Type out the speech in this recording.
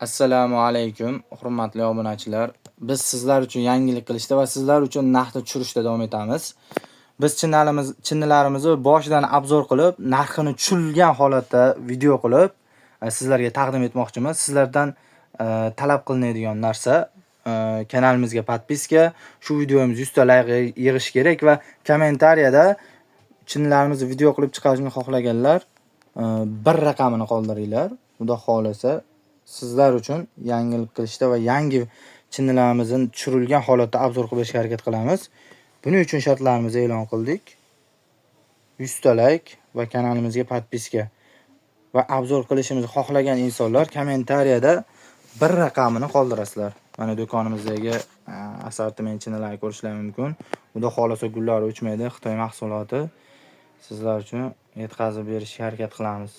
Assalomu alaykum, hurmatli obunachilar. Biz sizlar uchun yangilik qilishda va sizlar uchun narxni tushirishda davom etamiz. Biz chinnilarimizni boshidan obzor qilib, narxini tushirilgan holatda video qilib, sizlarga taqdim etmoqchimiz. Sizlardan talab qilinadigan narsa kanalimizga podpiska, shu videomiz 100 ta layk yig'ish kerak va kommentariyada chinnilarimizni video qilib chiqarishni xohlaganlar bir raqamini qoldiringlar. Xudo xohlasa sizlar uchun yangilik qilishda va yangi chinnilarimizni tushirilgan holatda obzor qilib berishga harakat qilamiz. Buning uchun shartlarimizni e'lon qildik. 100 ta layk va kanalimizga podpiska va obzor qilishimizni xohlagan insonlar kommentariyada bir raqamini qoldirasizlar. Mana do'konimizdagi assortiment chinnilarni ko'rishlar mumkin. Xudo xohlasa gullari o'chmaydi, Xitoy mahsuloti. Sizlar uchun yetkazib berishga harakat qilamiz.